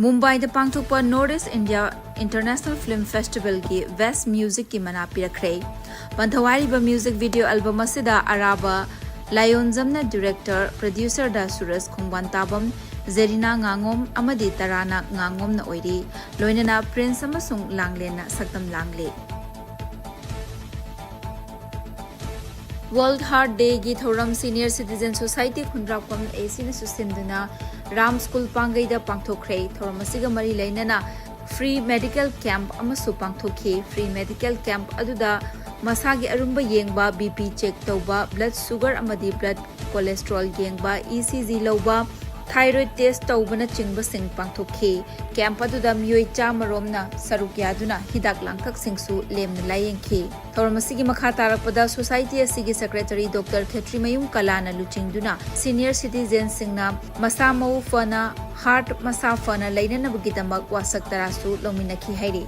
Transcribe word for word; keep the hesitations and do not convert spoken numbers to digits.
ꯃꯨꯝꯕꯥꯏꯗ ꯄꯥꯡꯊꯣꯛꯄ North East India International Film Festivalꯒꯤ Best Musicꯀꯤ ꯃꯅꯥ ꯄꯤꯔꯛꯈ꯭ꯔꯦ꯫ ꯄꯟꯊꯧ ꯍꯥꯏꯔꯤꯕ music video album ꯑꯁꯤꯗ ꯑꯔꯥꯕ ꯂꯥꯏꯌꯣꯟꯖꯝꯅ director, producerꯗ ꯁꯨꯔꯖ ꯈꯣꯡꯕꯥꯟ ꯇꯥꯕꯝ, ꯖꯦꯔꯤꯅꯥ ꯉꯥꯉꯣꯝ ꯑꯃꯗꯤ ꯇꯔꯥꯅꯥ ꯉꯥꯉꯣꯝꯅ ꯑꯣꯏꯔꯤ꯫ ꯂꯣꯏꯅꯅ ꯄ꯭ꯔꯤꯟꯁ ꯑꯃꯁꯨꯡ ꯂꯥꯡꯂꯦꯟꯅ ꯁꯛꯇꯝ ꯂꯥꯡꯂꯤ꯫ World Heart Dayꯒꯤ ꯊꯧꯔꯝ Senior Citizen Society ꯈꯨꯟꯗ꯭ꯔꯥꯛꯄꯝ ACꯅ ꯁꯤꯟꯗꯨꯅ ꯔꯥꯝ ꯁ꯭ꯀꯨꯜ ꯄꯥꯡꯒꯩꯗ ꯄꯥꯡꯊꯣꯛꯈ꯭ꯔꯦ꯫ ꯊꯧꯔꯝ ꯑꯁꯤꯒ ꯃꯔꯤ ꯂꯩꯅꯅ free medical camp ꯑꯃꯁꯨ ꯄꯥꯡꯊꯣꯛꯈꯤ꯫ Free medical camp ꯑꯗꯨꯗ ꯃꯁꯥꯒꯤ ꯑꯔꯨꯝꯕ ꯌꯦꯡꯕ, BP check ꯇꯧꯕ, blood sugar ꯑꯃꯗꯤ blood cholesterol ꯌꯦꯡꯕ, ECG ꯂꯧꯕ, thyroid test ꯇꯧꯕꯅꯆꯤꯡꯕꯁꯤꯡ ꯄꯥꯡꯊꯣꯛꯈꯤ꯫ Camp ꯑꯗꯨꯗ ꯃꯤꯑꯣꯏ ꯆꯥꯝꯃ ꯔꯣꯝꯅ ꯁꯔꯨꯛ ꯌꯥꯗꯨꯅ ꯍꯤꯗꯥꯛ ꯂꯥꯡꯊꯛꯁꯤꯡꯁꯨ ꯂꯦꯝꯅ ꯂꯥꯌꯦꯡꯈꯤ꯫ ꯊꯧꯔꯝ ꯑꯁꯤꯒꯤ ꯃꯈꯥ ꯇꯥꯔꯛꯄꯗ society ꯑꯁꯤꯒꯤ secretary Doctor ꯈꯦꯇ꯭ꯔꯤꯃꯌꯨꯝ ꯀꯂꯥꯅ ꯂꯨꯆꯤꯡꯗꯨꯅ senior citizenꯁꯤꯡꯅ ꯃꯁꯥ ꯃꯎ ꯐꯅ, heart ꯃꯁꯥ ꯐꯅ ꯂꯩꯅꯅꯕꯒꯤꯗꯃꯛ ꯋꯥꯁꯛ ꯇꯔꯥꯁꯨ ꯂꯧꯃꯤꯟꯅꯈꯤ ꯍꯥꯏꯔꯤ꯫